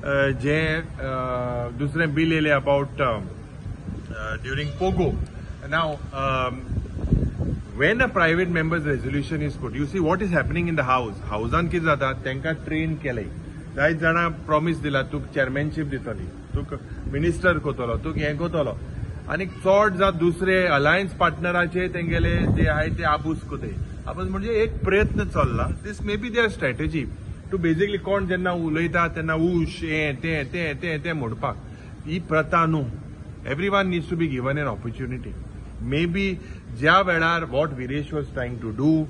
जे दुसरें बील येयलें about during Pogo. Now when a private member's resolution is put, you see what is happening in the house. हाऊसान कितें जाता, तांकां train केलें, जायत जाणां प्रॉमीस दिला तुका चेअरमॅनशीप दितली, तुका मिनिस्टर करतलो, तुका हें करतलो, आनी चड जात दुसरे अलायन्स पार्टनराचे तेंगेले जे आहाय ते आबूज करताय. आबूज म्हणजे एक प्रयत्न चल्ला. This may be their strategy to basically कोण जेन्ना उलयता तेन्ना उश हें तें तें तें तें म्हणपाक. ही प्रथा न्हू. Everyone needs to be given an opportunity. May be ज्या वेळार what Viresh was trying to do,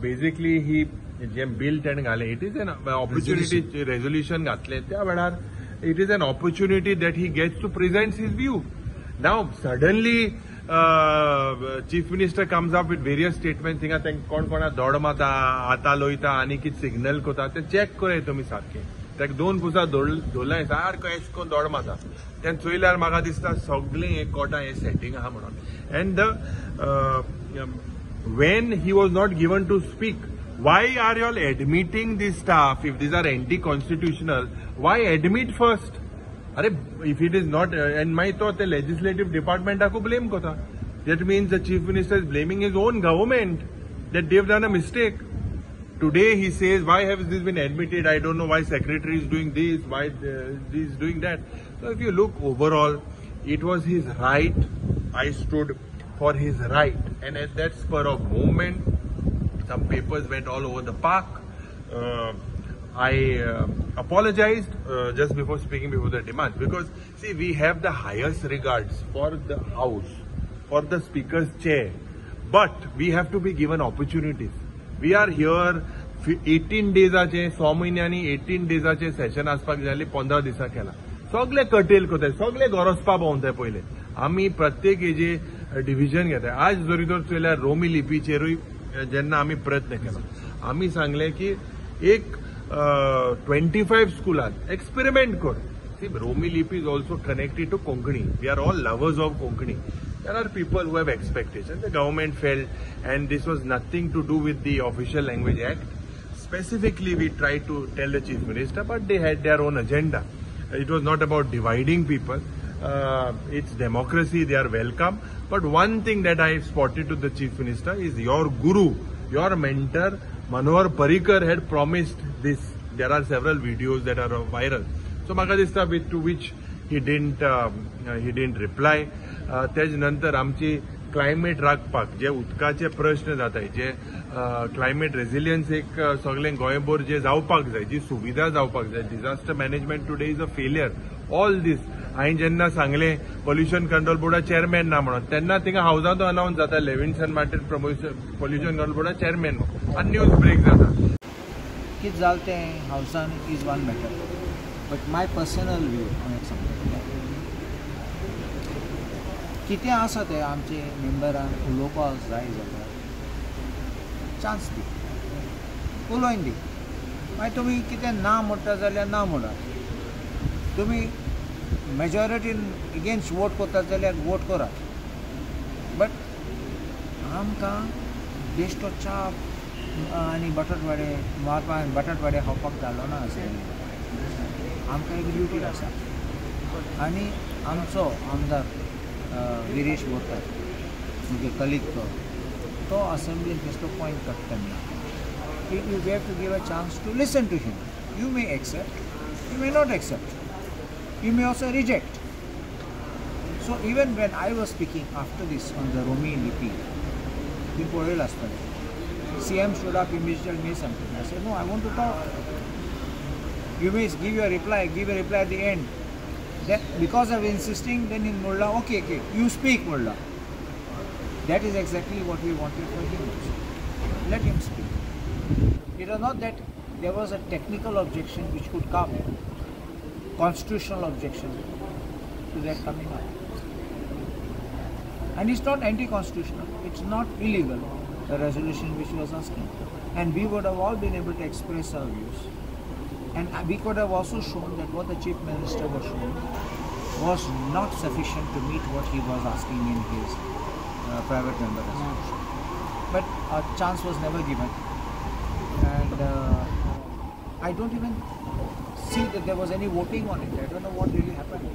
basically he J bill तेणें घालें, it is an opportunity, resolution घातलें त्या वेळार it is an opportunity that he gets to present his view. Now suddenly chief minister comes up with various statement. थिंगा तेंक कोण कोणा दोड मारता, आतां लोयता आनी कितें सिग्नल करता तें चॅक कराय तुमी सारकें. ताका दोन पुसा धरलाय सारको एश करून दोड मारता. तें चोयल्यार म्हाका दिसता सगळें एक कोटा हें सेटींग आहा म्हणून. And the when he was not given to speak, why are you all admitting this stuff if these are anti-constitutional? Why admit first? Arey, if it is not, and my thought the legislative department aku blame kota. That means the chief minister is blaming his own government that they've done a mistake. Today he says, why has this been admitted? I don't know why secretary is doing this, why this is doing that. So if you look overall, it was his right. I stood for his right, and at that spur of moment, some papers went all over the park. I apologized just before speaking before the demands, because see, we have the highest regards for the house, for the speaker's chair, but we have to be given opportunities. We are here 18 days, 6 म्हयन्यांनी 18 days session आसपाक जाय 15 दिसां केला. सगळे कटेल करताय, सगळे गोरसपा भोंवताय. पयले आमी प्रत्येक हेजे डिविजन घेताय. आज जरी तर चोयल्यार रोमी लिपीचेरूय जेन्ना आमी प्रयत्न केलो, आमी सांगलें की एक 25 स्कुलात एक्सपेरिमेंट कर. See, Romi Lipi is also connected to Konkani. We are all lovers of Konkani. There are people who have expectations. The government felt, and this was nothing to do with the Official Language Act. Specifically, we tried to tell the Chief Minister, but they had their own agenda. It was not about dividing people. It's democracy, they are welcome. But one thing that I spotted to the Chief Minister is your guru, your mentor, Manohar Parrikar had promised this. There are several videos that are viral. So म्हाका दिसता with to which he didn't reply. तेज नंतर आमची climate राखपाक जे उदकाचे प्रश्न जाताय, जे climate resilience एक सगळें गोंयभर जे जावपाक जाय, जी सुविधा जावपाक जाय, disaster management today is a failure. All this हांवें जेन्ना सांगलें पोल्युशन कंट्रोल बोर्डा चेअरमॅन ना म्हणून, तेन्ना थिंगा हावजांत अनावन्स जाता लेविन्सन मार्टीन पोल्युशन कंट्रोल बोर्डा चेअरमॅन आनी न्यूज ब्रेक जाता. कितें जालें तें हावसान is one matter, but my personal view something कितें आसा तें आमचे मेंबरान उलोवपाक जाय जाल्यार चान्स दी, उलोवन दी. मागीर तुमी कितें ना म्हणटा जाल्यार ना म्हणात, तुमी मेजॉरिटीन अगेन्स्ट वोट करता जाल्यार वोट करात, बट आमकां बेश्टो च्या आनी बटाटवाडे मारपा बटाटवाडे खावपाक जालो ना. असें आमकां एक ड्युटी आसा. आनी आमचो आमदार विरेश बोरकार म्हणजे कलीग, तो असेंब्लीन बेश्टो पॉयंट काडटा तेन्ना you have to give a chance to listen to him. You may accept, you may not accept, you may also reject. So even when I was speaking after this on the Romi Lipi, ती पळयलां आसतलें, CM stood up immediately made something. I said, no, I want to talk. You may give your reply, give a reply at the end. Then because of insisting, then in Mullah, okay, okay, you speak, Mullah. That is exactly what we wanted for him also. Let him speak. It was not that there was a technical objection which could come, constitutional objection to that coming up. And it's not anti-constitutional, it's not illegal, the resolution which he was asking. And we would have all been able to express our views. And we could have also shown that what the Chief Minister was showing was not sufficient to meet what he was asking in his private member resolution. But a chance was never given. And I don't even see that there was any voting on it. I don't know what really happened.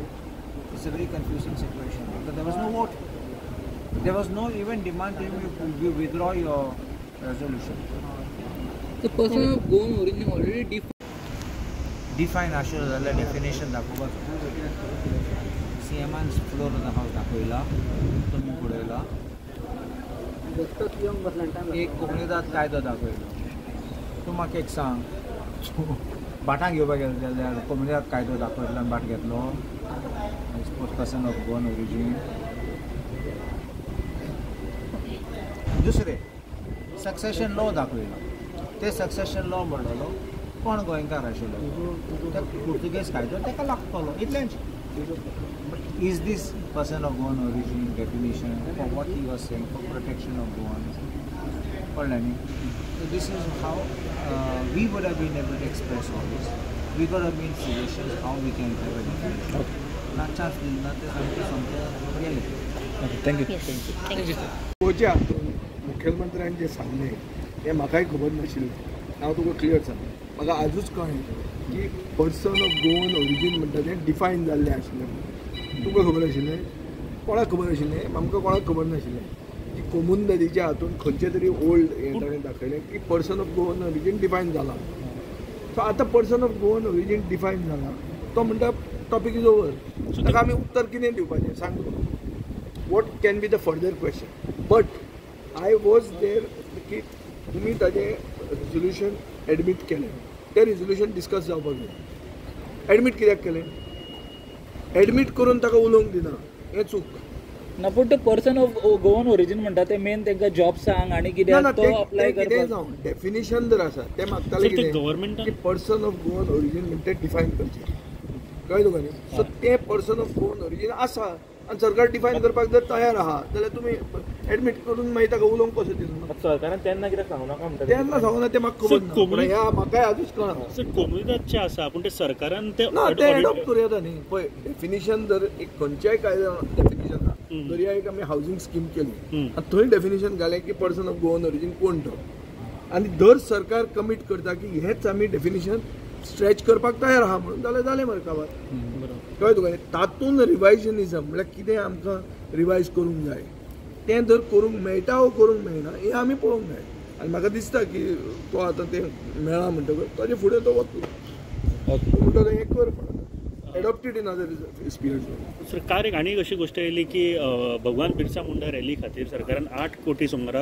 It's a very confusing situation because there was no vote. There was no even demand to you withdraw your resolution. The person of Goan origin already define आशिल्लो जाल्यार definition दाखोवपाचो. सीएमान floor of the house दाखयला, तुमी उडयला. एक कोमुनिदाद कायदो दाखयलो. तूं म्हाका एक सांग, भाटां घेवपाक गेलो जाल्यार कोमुनिदाद कायदो दाखयलो आनी भाट घेतलो. Person of Goan origin. दुसरें सक्सेशन लॉ दाखयलो. ते सक्सेशन लॉ म्हणलेलो कोण गोंयकार आशिल्लो ते पुर्तुगेज कायदो ताका लागतलो, इतलेंच. But is this person of Goan origin definition for what he was saying for protection of Goans? कळ्ळें न्ही? So this is how we would have been able to express all this. We could have made suggestions how we can have a definition. ना chance दिना ते सामकें सामकें reality. Thank you. Thank you. गोंयच्या हातून मुखेलमंत्र्यान जें सांगलें हें म्हाकाय खबर नाशिल्लें. हांव तुका क्लियर सांगता, म्हाका आजूच कळ्ळें की पर्सन ऑफ गोवन ओरिजीन म्हणटा तें डिफायन जाल्लें आशिल्लें. तुका खबर आशिल्लें? कोणाक खबर आशिल्लें? आमकां कोणाक खबर नाशिल्लें की कोमुनिदादीच्या हातून खंयचें तरी ओल्ड हें ताणें दाखयलें की person of Goan origin define जाला. सो आतां person of Goan origin define जाला तो म्हणटा टॉपीक is over. ताका आमी उत्तर कितें दिवपाचें सांग तुका? What can be the further question? But I was there की तुमी ताजें रेजोल्युशन एडमीट केलें, तें रेजोल्युशन डिस्कस जावपाक जाय. एडमीट कित्याक केलें? एडमीट करून ताका उलोवंक दिना हें चूक ना. पूण ते पर्सन ऑफ गोवन ओरिजीन म्हणटा ते मेन तांकां जॉब सांग आनी कितें तो अप्लाय कितें जावं डेफिनेशन जर आसा तें मागतालें कितें की पर्सन ऑफ गोवन ओरिजीन म्हणटा तें डिफायन करचें. कळ्ळें तुका न्ही? सो तें पर्सन ऑफ गोवन ओरिजीन आसा आनी सरकार डिफायन करपाक जर तयार आहा जाल्यार तुमी एडमीट करून मागीर ताका उलोवंक कसो दिना? सरकारान तेन्ना कित्याक सांगू नाका म्हणटा? तेन्ना सांगू ना तें म्हाका खबर ना. ह्या म्हाकाय आजूच कळना. सर कोमुनिदादचें आसा पूण तें सरकारान तें ना तें एडॉप्ट करूं येता न्ही. पळय डेफिनेशन जर एक खंयच्याय कायद्या डेफिनेशन ना. दर्या एक आमी हावजींग स्कीम केली आनी थंय डेफिनेशन घालें की पर्सन ऑफ गोवन ओरिजीन कोण तो, आनी दर सरकार कमीट करता की हेंच आमी डेफिनेशन स्ट्रेच करपाक तयार आहा म्हणून जाल्यार जालें मरे काबार. कळ्ळें तुका? तातूंत रिवायजनिजम म्हणल्यार कितें आमकां रिवायज करूंक जाय तें जर करूंक मेळटा वो करूंक मेळना हें आमी पळोवंक जाय. आनी म्हाका दिसता की तो आतां तें मेळ्ळा म्हणटकच ताजे फुडें तो वतलो, म्हणटलो हें कर म्हणून एडॉप्टेड इन अदर स्पियर्स. सरकार एक आनी अशी गोश्ट येयली की भगवान बिरसा मुंडा रॅली खातीर सरकारान 8 कोटी सुमारा